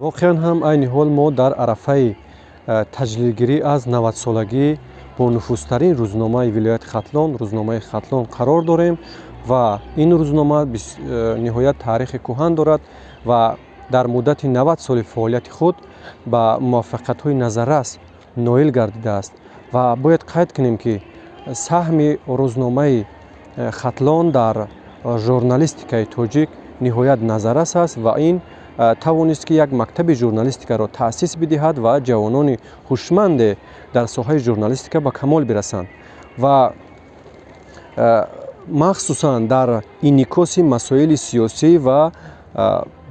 Воқеан ҳам, айни ҳол мо дар арафаи таҷлилгирӣ аз 90-солагии бонуфузтарин рӯзномаи вилояти Хатлон, рӯзномаи «Хатлон» қарор дорем ва ин рӯзнома ниҳоят таърихи кӯҳан дорад ва дар муддати 90 соли фаъолияти худ ба муваффақиятҳои назаррас ноил гардидааст. Ва бояд қайд кунем, ки саҳми рӯзномаи «Хатлон» дар журналистикаи тоҷик ниҳоят назаррас аст ва ин тавонист, ки як мактаби журналистикаро таъсис бидиҳад ва ҷавонони ҳушманде дар соҳаи журналистика ба камол бирасанд ва махсусан дар инъикоси масоили сиёсӣ ва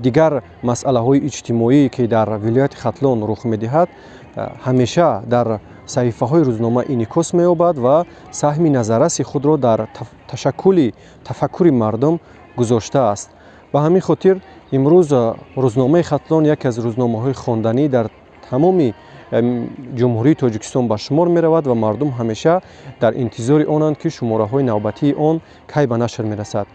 дигар масъалаҳои иҷтимоӣ, ки дар вилояти Хатлон рух медиҳад, ҳамеша дар саҳифаҳои рӯзнома инъикос меёбад ва саҳми назарраси худро дар ташаккули тафаккури мардум гузоштааст. Ба ҳамин хотир имрӯз рӯзномаи «Хатлон» яке аз рӯзномаҳои хонданӣ дар тамоми Ҷумҳурии Тоҷикистон ба шумор меравад ва мардум ҳамеша дар интизори онанд, ки шумораҳои навбатии он кай ба нашр мерасад.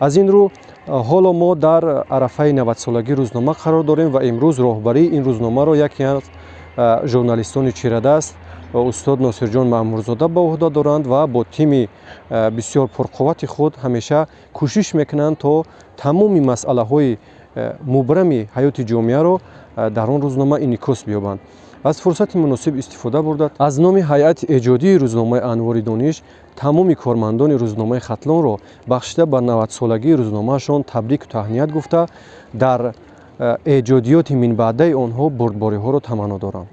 Аз ин рӯ, ҳоло мо дар арафаи 90-солагии рӯзнома қарор дорем ва имрӯз роҳбарии ин рӯзномаро яке аз журналистони чирадаст, устод Носирҷон Маъмурзода, ба уҳда доранд ва бо тими бисёр пурқуввати худ ҳамеша кӯшиш мекунанд, то тамоми масъалаҳои мубрами ҳаёти ҷомеаро дар он рӯзнома инъикос биёбанд. Аз фурсати муносиб истифода бурда, аз номи ҳайати эҷодии рӯзномаи «Анвори дониш» тамоми кормандони рӯзномаи «Хатлонро» бахшида ба 90-солагии рӯзномаашон табрику таҳният гуфта, дар эҷодиёти минбаъдаи онҳо бурдбориҳоро таманно дорам.